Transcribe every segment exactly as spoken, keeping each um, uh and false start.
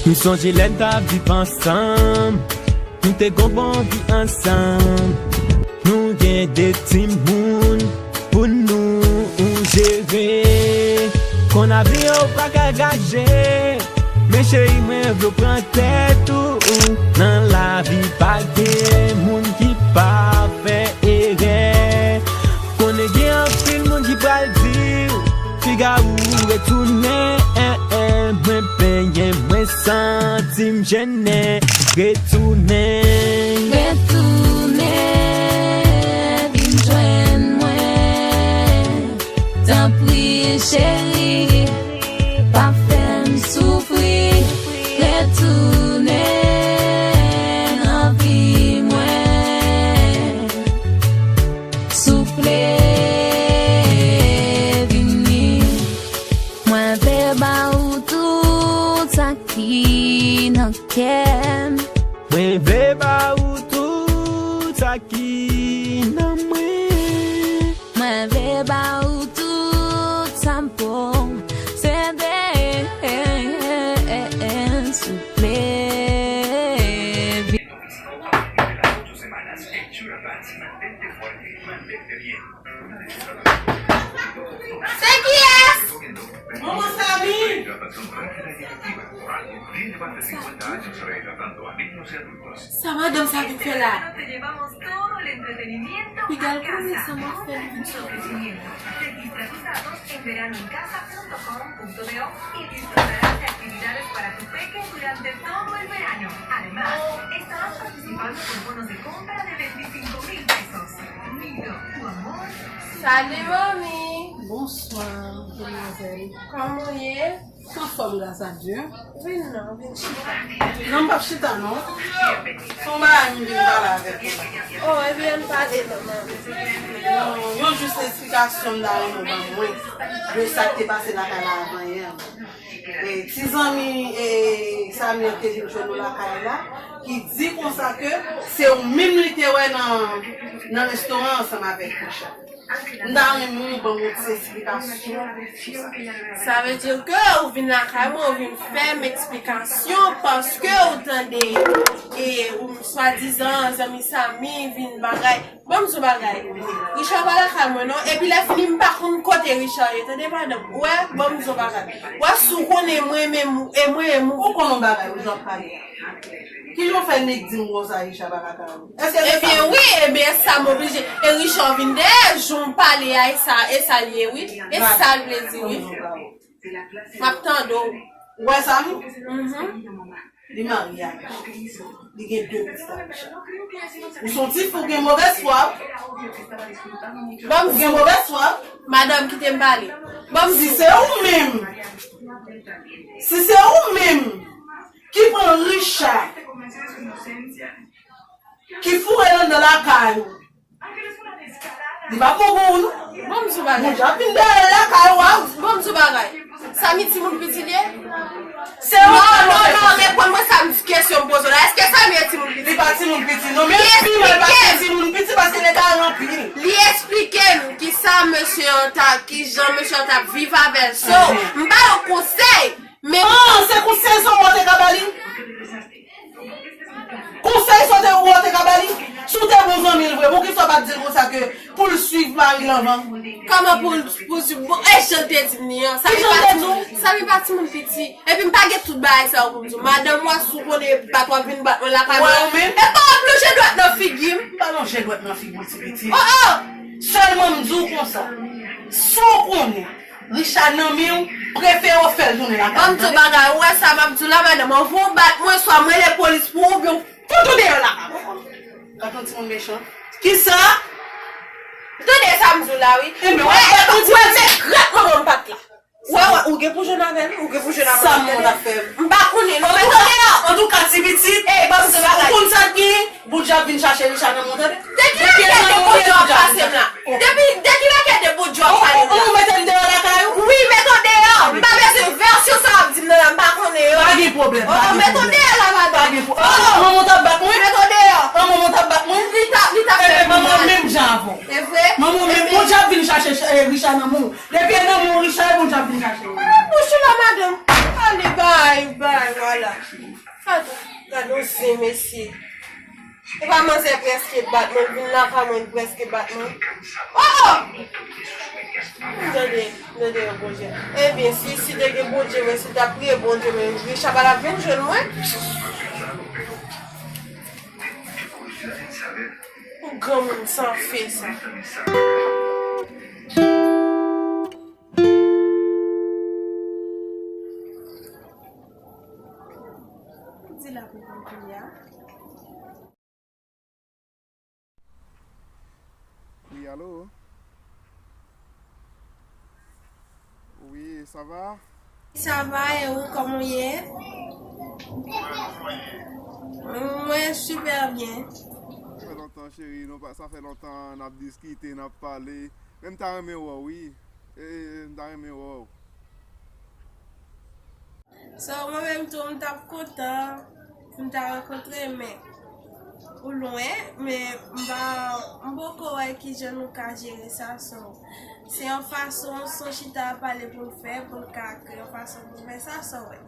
M sonje lè n t ap viv ansanm, nou te gon bon vi ansanm. Nou gen de timoun pou nou jere. Konn avni an ou pa ka gaje, men cheri mwen vle w pran tèt ou. Nan lavi pa gen moun ki pa fè erè. Konnen gen anpil moun ki pral di w, figa ou retounen. Mwen benyen, mwen santi m jennen. Retounen. Retounen, vin jwenn mwen. Tanpri, cheri, pa fè m soufri. Retounen nan vi mwen. Souple, vini. Mwen vle ba ou tout sa ki nan kè m. Mwen vle ba ou tout sa ki nan mwen. Mwen vle ba ou tout sa m posede. Souple. Se kiyès? Manman Samy! Sa madanm sa vin fè la? Piga l konnen sa m ap fè li vin fè. Estarás participando por bonos de compra de veinticinco mil pesos. Nido, tu amor. Salut, manmi. Bonsoir, demoiselle. Comment est? Anfòm, grâce à Dieu. Vin non, vin chita. Non, m p ap chita, non. Se yon bagay m vin pale avèk ou la. Oh, ebyen, n pale non, manmi. Non, yon jis esplikasyon m ta renmen w ban mwen de sa k te pase lakay la avan yè. E, ti zanmi, e, Samy an te vin jwenn nou lakay la, ki di konsa ke se ou menm li te wè nan, nan restoran ansanm avèk Richard. M ta renmen w ban mwen ti esplikasyon sou sa. Sa vle di ke ou vin lakay mwen, ou vin fè m esplikasyon paske ou tande, e, ou swadizan zanmi Samy vin bagay. Ban m di w bagay. Richard pa lakay mwen non. Epi lè fini m pa konn kote Richard ye. Tande madanm. Ou wè, ban m di w bagay. Ou wè si w konnen mwen menm, e mwen menm ou. Ou konn yon bagay, ou jan pale a. Kijan w fè nèg di m konsa Richard pa lakay ou? Èske se sa? Ebyen wi, ebyen sa m oblije. E Richard vin dèyè jou m pale a, e sa, e sa l ye wi. E sa l vle di wi. M ap tande w. Ou wè sa m? Mhm. Li marye ak Richard. Li gen de pitit ak Richard. Ou se yon ti fi, ou gen movèz fwa. Ban m di w. Ou gen movèz fwa. Madanm, kite m pale. Ban m di w. Si se ou menm, si se ou menm ki pran Richard, ki foure l anndan lakay ou, li p ap bon pou ou non. Ban m di w bagay. Bondye ap vin dèyè l lakay ou a. Ban m di w bagay. Samy timoun piti l ye? Se ou. Non, non, non, reponn mwen sa m, kesyon m poze w la. Èske Samy e timoun piti? Li pa timoun piti non, men pi mal pa se timoun piti paske l egare anpil. Li eksplike m kisa mesye an t ap, kijan mesye an t ap viv avè l. So, mhm, m ba yo konsèy, men. Ah, se konsèy sa w te ka ba li? Konsèy sa w te, ou te ka ba li? Si w te bon zanmi l vre, poukisa w pa t di l konsa ke pou l swiv mari l anvan? Kòman pou l, pou l swiv? Bon, e jan l te di m li an. Sa li pa timoun, sa li pa timoun piti. Epi m pa gen tout bagay sa yo pou m di w. Madanm, w a sou konnen bat w ap vin bat mwen lakay mwen. Ou wè ou menm? E pa w ap lonje dwèt nan figi m. M pa lonje dwèt nan figi w, ti pitit. Oh, oh! Sèlman m di w konsa. Si w konnen Richard nan men w, prefere w fè l tounen lakay. Ban m di w bagay, ou wè sa m ap di w la, madanm, anvan w bat mwen, swa m rele polis pou ou, oubyen w fout ou deyò lakay mwen. Gad yon timoun mechan. Kisa? Tande sa m di w la, wi. Ebyen, w ap bat yon timoun. Wè, se grèt manman m pa t la. Wè, wè, ou gen pou jwenn avè l, ou gen pou jwenn avè l. Sa moun ap fè m? M pa konnen, non, men tande non. Antouka, ti pitit, ou konn sa k gen? Boudja ap vin chache Richard nan men w, tande. De kilè kè de Boudja ap pase m la? Depi, de kilè kè de Boudja ap pale m la? Ou mete m deyò lakay ou? Wi, mete w deyò. M pa bezwen vèsyon sa w ap di m nan la, m pa konnen yo. Pa gen pwoblèm, pa gen pwoblèm. Mete w deyò la, madanm. Pa gen pwoblèm. Manman w t ap bat mwen? Mete w deyò. Manman w t ap bat mwen? Li t ap, li t ap fè m mal. Ebyen, manman w menm jan avè w. E vre? Manman w menm, Boudja ap vin chache, eh, Richard nan men w. Depi e nan men w Richard, Bondye ap vin chache w. Bouch ou la, madanm. Ale, bay, bay, bay. Ala. Gad, gad yon zen, mesye. E pa manzè prèske bat mwen, vin lakay mwen, li prèske bat mwen. Oh! Tande, tande yon Bondye. Ebyen, si, si te gen Bondye, mwen, si l ta priye Bondye, mwen, Richard pa t ap vin jwenn mwen. Yon granmoun san fe sa. Di l ap reponn kounye a. Wi, alo? Wi, sa va? Sa va, e ou, kòman w ye? Mwen, super byen. Sa fè lontan, cheri, nou pa, sa fè lontan n ap diskite, n ap pale. Men m ta renmen wè w, wi. E, e, m ta renmen wè w. So, mwen menm tou, m t ap kontan pou m ta rankontre, men ou lwen, men m pa, m poko wè kijan nou ka jere sa, so, se yon fason, se yon chita pale pou n fè, pou n ka kreye yon fason pou n fè sa, sa w wè.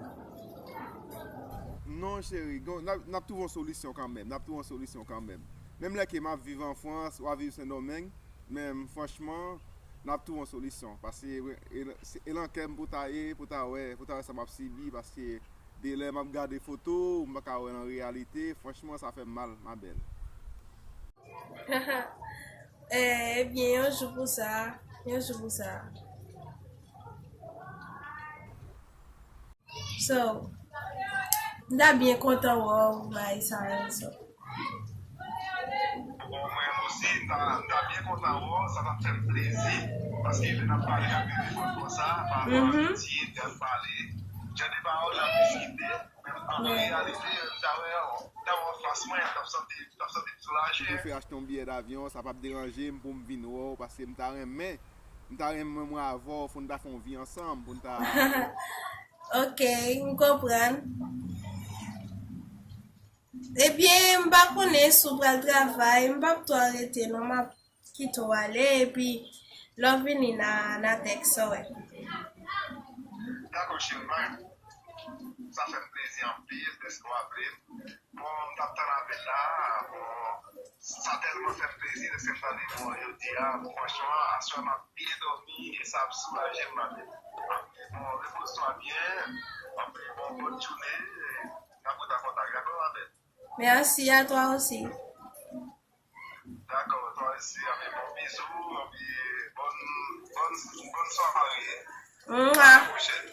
Non, cheri, gon, n ap, n ap twouve yon solisyon kanmenm, n ap twouve yon solisyon kanmenm. Menm lè ke m ap viv an Frans, w ap viv Sendomeng, men franchman, n ap twouve yon solisyon, paske e, e, e lan kè m pou ta ye, pou ta wè, pou ta wè sa m ap sibi, paske de lè m ap gade foto w, m pa ka wè l an reyalite, franchman, sa fè m mal, ma belle. Eh, ebyen, yon jou pou sa, yon jou pou sa. So, m ta byen kontan wè w, bagay sa yo, so. Bon, mwen osi, m ta, m ta byen kontan wè w, sa t ap fè m plezi, paske lè n ap pale nan telefòn konsa, pa rapò a metye, lè n pale, jan de pawòl n ap diskite, men an reyalite, m ta wè w, m ta wè w anfas mwen, m t ap santi, m t ap santi m soulaje. Si m te fè achte yon biyè davyon, sa p ap deranje m pou m vin wè w, paske m ta renmen, m ta renmen mwen avè w, fò n ta fè yon vi ansanm, pou n ta Ok, m konprann. Ebyen, m pa konnen si w pral travay, m p ap twò rete non, m ap kite w ale, epi lè w vini n a, n a tèks, sa w wè. Dakò, cheri, bye. Sa fè m plezi anpil dèske w aple m. Bon, m t ap tann apèl la, bon, sa tèlman fè m plezi dèske m tande non an jodi a. Bon, franchman, aswè m ap byen dòmi e sa ap soulaje m, ma belle. Bon, repose-toi bien, bon, bonne journée, n ap ret an kontak, dakò, ma belle? Merci à toi aussi. Dakò, toi aussi, anpil bon bizou, anpil bonne, bonne, bonne soirée. Mwa. À la prochaine.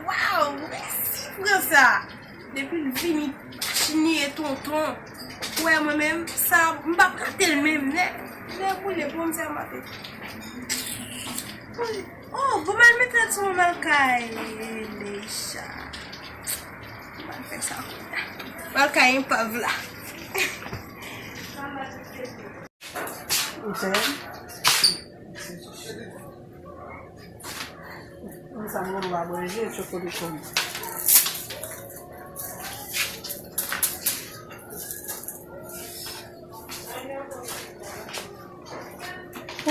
Waw, mèsi pou sa. Depi l vini, chiniye tonton. Ou wè mwen menm, sa, m p ap rate l menm. Lè, lè boule pou m, sa m ap fè. Oh, bon, m al mete l sou mwen, m al kay Lecha. M al fè sa kounye a. M al kay enpav la. Ou fè? Mwen sa mwen pa manje, chokoliko m.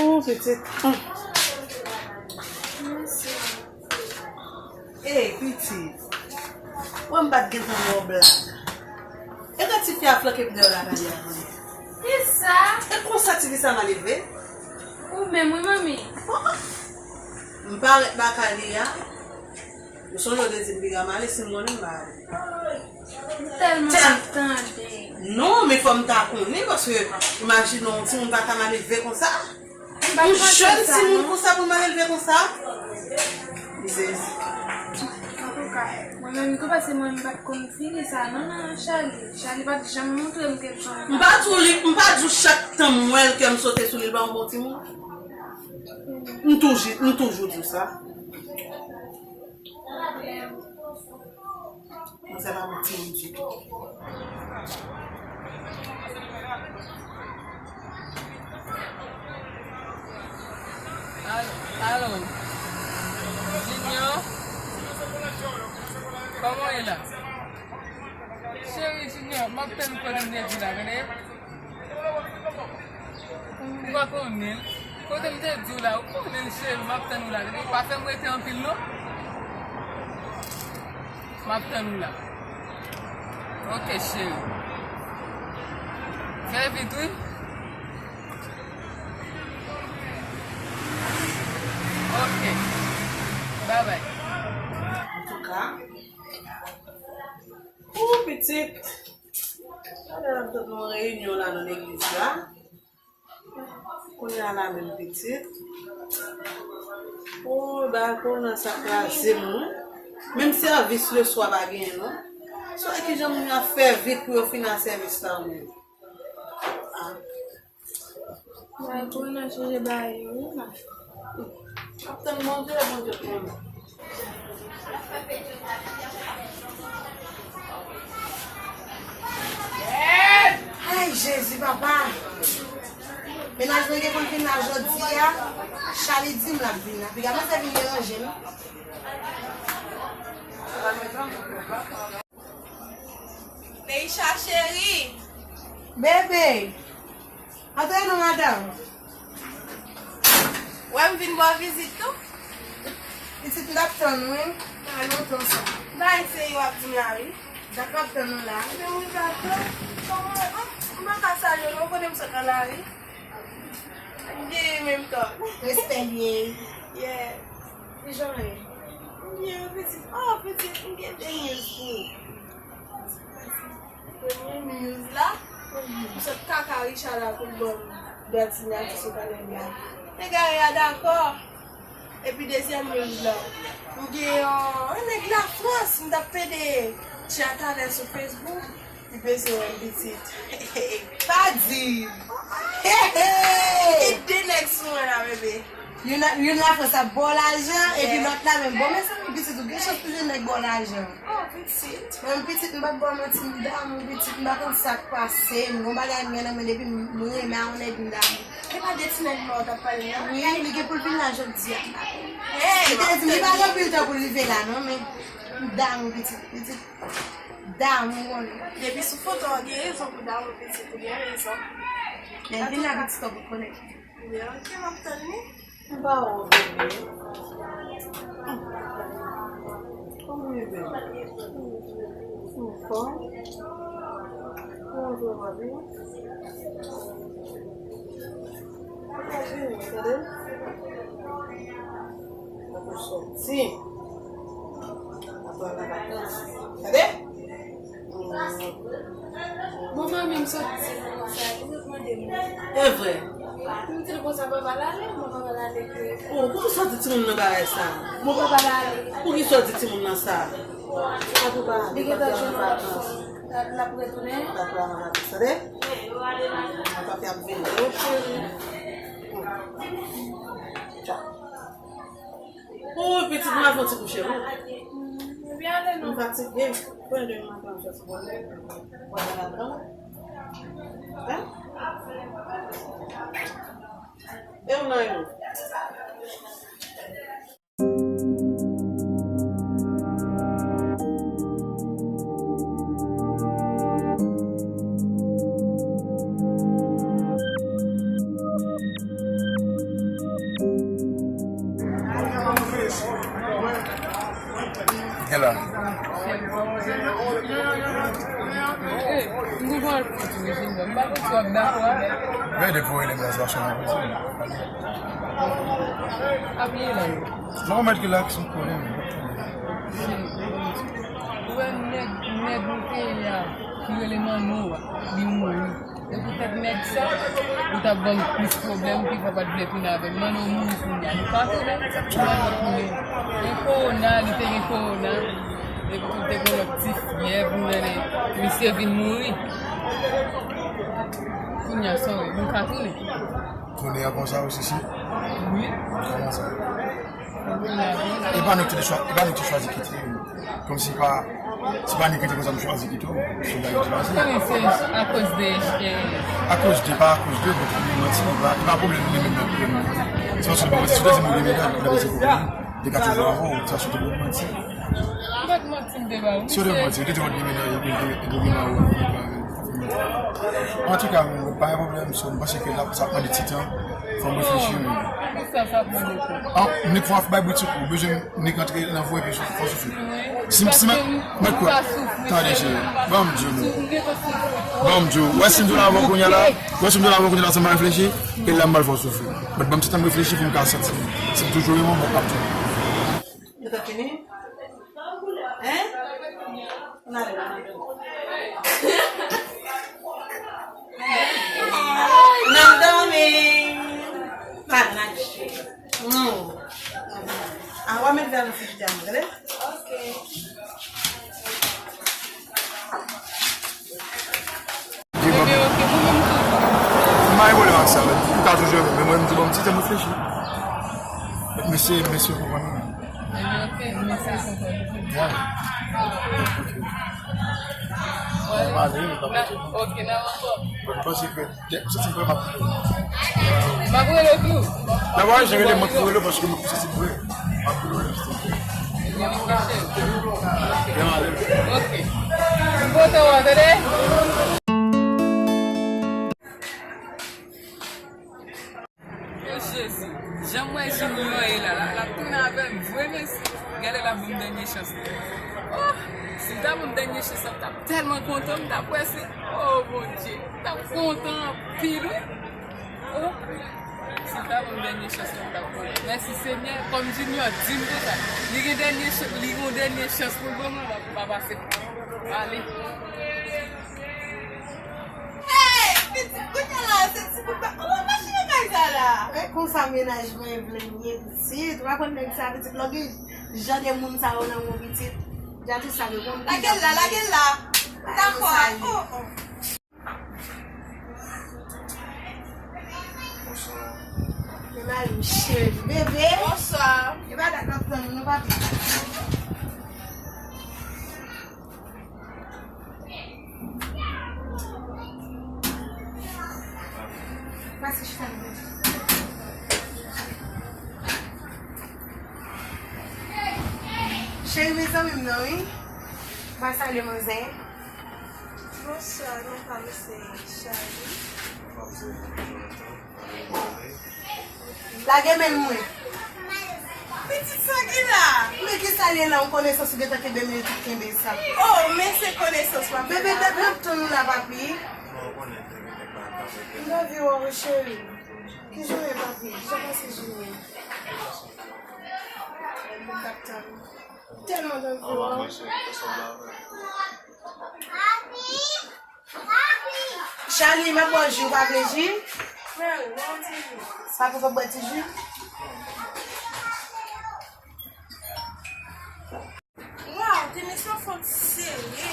Oh, pitit. Ey, pitit. Wè m pa t gentan wè w blag. E gad ti fi a flanke m dèyè lakay li a kounye a. Kisa? E konsa ti fi sa mal elve? Ou menm wi, manmi. M parèt lakay li a. Ou sonje w te di m piga m ale, si m konnen m pa ale. M tèlman t ap tande. Non, men fò m ta konnen, paske imajine w, yon timoun pa ka mal elve konsa. Yon jèn timoun konsa pou mal elve konsa. Li sezi. Antouka, mwen menm tou, paske mwen m pa t konn figi sa non nan Charly. Charly pa t janm montre m ke l t yon... M pa di w li, m pa di w chak tan m wè l kè m sote sou li, l pa yon bon timoun. M toujou, m toujou di w sa. Manzè pa bon timoun ditou. Alo, Junior, kòman w ye la? Cheri Junior, m ap tann kote m te di w la, tande? Ou pa konnen l? Kote m te di w la, ou konnen l, cheri, m ap tann ou la, tande? Pa fè m rete anpil, non. M ap tann ou la. Ok, cheri. Fè vit, wi. Ok. Babay. Antouka, ou pitit, talè n ap gen yon reyinyon la nan legliz la. Kounye a la menm pitit. Woy, bagay kòwona sa kraze m, wi. Menm sèvis leswa pa genyen, non. Sa ki jan moun yo ap fè vit pou yo fin a sèvis la, wi. Ah. Bagay kòwona chanje bagay yo, wi, la. Ap tann Bondye, Bondye konnen. Ay, Jezi, papa! Mennaj mwen gen pou l vin la jodi a. Chali di m l ap vin la. Piga manzè vin deranje m. Neisha cheri! Bebe! Antre non, madanm. Wè m vin ba w vizit tou. Pitit, m t ap tann ou, wi. Sa fè lontan sa. Bagay serye w ap di m la, wi. Dat m ap tann ou la. Men wi, gato. Kòman, oh, m pa ka salye w non, ou konnen m sot nan lari. M gen menm tan. Respè l ye. Yeah. Kijan w ye? M byen, wi, pitit. Oh, pitit, m gen de news pou ou. Premye news la, m sot kaka Richard la pou l ban m dwa ti nati sou kanèl la. Nèg la dakò. Epi dezyèm news la, m gen yon, yon nèg Lafrans, m t ap pede tchat avè l sou Facebook, li bezwen wè m pitit. Pa di! Gen de nèg sou mwen la, bebe. Youn, youn Lafrans ap ba w lajan, epi lòt la menm. Bon, mezanmi, pitit ou gen chans pou jwenn nèg ba w lajan. Oh, pitit. Mwen, pitit, m p ap ba w manti, m damou, pitit, m pa konn sa k pase m. Gon bagay m gen nan men depi m renmen a yon nèg, m damou. E pa de ti nèg nwa w t ap pale a? Wi, li gen pou l vin la jodi a. Hey, li te di m li pa gen anpil tan pou l rive la, non, men m damou, pitit, pitit, damou, konnen. Depi sou foto, w gen rezon pou damou, pitit, ou gen rezon. Lè l vin la, pitit, w ap konnen. Byen, ok, m ap tann li. M pa wè w, bebe. Kòman w ye, bebe? Ou anfòm? Kòman w ye, papi? Ou pa vini, tande? Ou sòti. Apre nan vakans. Tande? Bon, manmi, m sot di nou sa, li mande m. E vre? M di l konsa, papa l ale, bon, papa l ale vre. Oh, poukisa w di timoun nan bagay sa? Bon, papa l ale. Poukisa w di timoun nan sa? Li gentan jwenn yon lòt fanm. L ap retounen. L ap retounen, tande? Papi ap vini. Tchao. Ou pitit, m ap fè yon ti kouche, wi. Ebyen, ale non. M fatige. Pran de m ap fè yon ti kouche. Wè, m ap pran. Hein? E ou nan yo? Gen la. Men depi w rele m la, se pa chanm mwen bezwen. Ap ye la yo. Non, mèt relax, m konnen, men. Ou wè nèg, nèg nou te ye a, ki rele Manno a, li mouri. E poutèt nèg sa, ou t ap ban m plis pwoblèm, ki fè w pa t vle tounen avè m. Manno mouri kounye a, nou pa tounen, Manno tounen. Gen kowona, li te gen kowona. Epi tou te gen lòt ti fyèv, m tande misye vin mouri. Kounye a, sa w wè, nou ka tounen. Tounen an konsa osi, si? Wi. Kòman sa? Tounen avè l. E pa nou ki te chwa-, e pa nou ki te chwazi kite. Kòmsi pa, Se pa ni kite konsa m chwazi kite w, se bagay ki pase. Konnen se akoz de, eh, Akoz de, pa akoz de, bon, pou mwen manti, e pa, e pa pwoblèm li menm nan pwoblèm. Se paske l pa manti, si w te di m ou gen medam, ou ta di se pwoblèm. Li ka toujou avè w, sa sou tout moun manti. M pa t manti, m te ba ou. Si w te manti, ou te di w gen medam, ou gen, ou gen mari, ou gen mari. Antouka, pa gen pwoblèm, so, m panse ke la, sa ap mande ti tan, fò m reflechi, men. Pou sa, sa ap mande tan. Ah, nèg fò ap bay boutik ou, bezwen nèg antre nan vou epi fò soufle. Si, si, mèt, mèt kwè. Tande, cheri, ban m di w non. Ban m di w. Wè si m di w la avè w kounye a la, wè si m di w la avè w kounye a la, san m pa reflechi, e la m pral fè w soufri. Mèt ban m ti tan m reflechi pou m ka santi si m toujou renmen w, mwen p ap toujou. Yo ta fini? Hein? N ale la. N ap dòmi. Pa n ap chita. Hmm. Ah, w a met vè nan frijidè a, tande? Ok. Ebyen, ok, mwen menm tou. M pa gen pwoblèm ak sa, men. Ou ka toujou renmen, men mwen, m di, bon, m ti tan m reflechi. Mesye, mesye konprann mwen. Ebyen, ok, mesye konprann. Ya. Ok. Bon, m ale, nou pa pote non. Ok, nan ankò. Bon, m panse ke, m santi m vrèman. M ap rele w tou. Nan, mwen, jan rele, mwen, pou rele, paske mwen, m santi m vrè. M ap rele w. Ebyen, ok, cheri. Byen ale. Ok. M pote w, tande? O Jezi, jan m wè Junior ye la, la, l ap tounen avè m vre, mesye. Gade l ap ban m dènye chans li. Oh, si l ta ban m dènye chans la, m t ap tèlman kontan, m t ap wè se, oh, Bondye, m t ap kontan anpil, wi. Oh, si l ta ban m dènye chans la, m t ap kontan. Mèsi, Senyè, kòm Junior di m konsa, li gen dènye ch-, li gen yon dènye chans pou l ban mwen, m ap, m ap aksepte. Ale. Hey, pitit, kounye a la, se ti bout pa, ou pa chire kay sa la. E konsa mennaj mwen vle m ye, pitit. Ou pa konn nèg sa, pitit, lògin jan de moun sa yo nan men w, pitit. Dja tout sa yo konn. Lage l la, lage l la. Dakò. Oh, oh. Bonswa. Men mari m cheri, bebe. Bonswa. E pa dat m ap tann ou, papi. Pase chita m. Cheri, mezanmi m nan, wi. Pa salye manzè. Bonswa, non pa m se Charlie. Lage men mwen. Pitit sa ki la. Men ki sa l ye la, yon konesans ou gentan kenbe men li tout kenbe sa. Oh, men se konesans w ap fè. Bebe, dat m ap tann ou la, papi. M anvi wè w, cheri. Ki jounen, papi? Jan pase jounen? M t ap tann ou. Tèlman anvi wè w. Charlie, m ap ba w ji, ou pa vle ji? Mèl, ba yon ti ji. Sa pou fè bwè ti ji? Waw, tenis lan fon sere.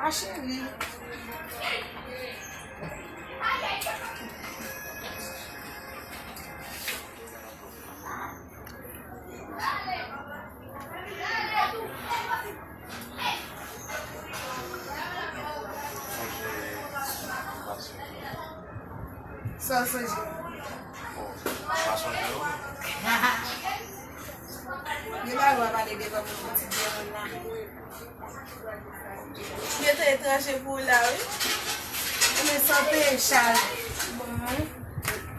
Ah, cheri. Sa w sonje? Gen bagay w ap pale devan moun pitit devan la. Yo te etranje pou w la, wi. Men sante, Charles. Bon.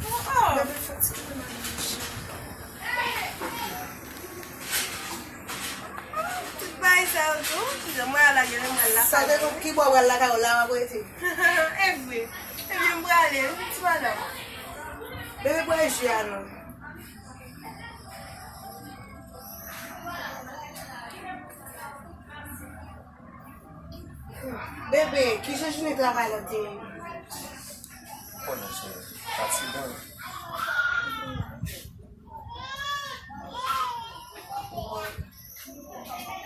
Oh, oh. Bebe fatige nan manje. Tout bagay sa yo tou. Jan mwen al la, gen lè mwen al lakay mwen. Sa te nou ki bò w al lakay w la w ap rete? E vre. Ebyen, m prale, wi, ti madanm. Bebe, bwè ji a non. Bebe, kijan jounen travay la te ye? Konnen se fatige.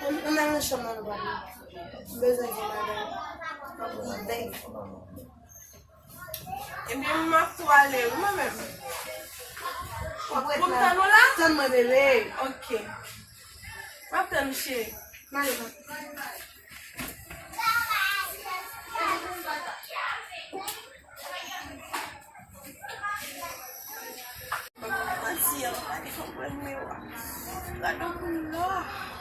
Ann, ann al nan chanm nan nou pale. M bezwen di madanm. Anpil bèy. Ebyen, m ap tou ale, wi, mwen menm. W ap ret la. Pou m tann ou la? Tann mwen, bebe. Ok. M ap tann ou, cheri. M ale, bye. Mwen pa manti, an, pa te konprann nimewo a. Gade yon moun la.